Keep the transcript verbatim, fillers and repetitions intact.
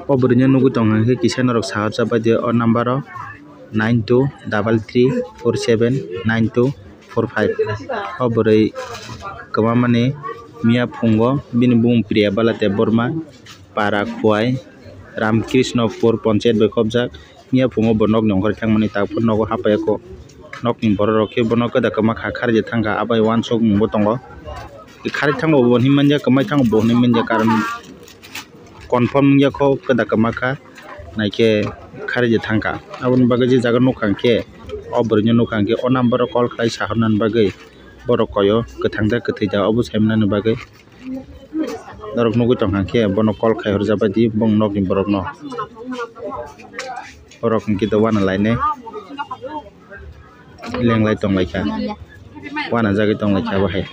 O bwrwino nugwi tongkha khe kisa norok sahorsa bai di o number o nine two double three four seven nine two four five. O bwrwi kwmamani miya phungo bini bumung Priya Bala Debbarma, para Khwai, Ramkrishnopur Panchayat bai khopjak. Miya phungo bo nokni ongkhorwi thangmani, tak phuru nogo hapaiya kho. Nokni borok rok khe bono kwda kwma kha, kharwi thangkha, abai uansukmung bo tongo. Kharwi thango bo hinwi manya, kwmai thango bo hinwi manya, karon confirm wngya kho kwda kwma kha, naikhe kharwi thangkha. Aboni bagwi je jaga nukha hwnkhe, o bwrwino nukha hwnkhe o number o call khlai sahornani bagwi borok koyo kwthang da kwthwi da obo saimanani bagwi. Norok nugwi tongkha khe bono call khai horjak bai di bong nokni borokno. Borok hwnkhe do uanalainai lenglai tonglaikha, uanajagwi tonglaikha bo hai.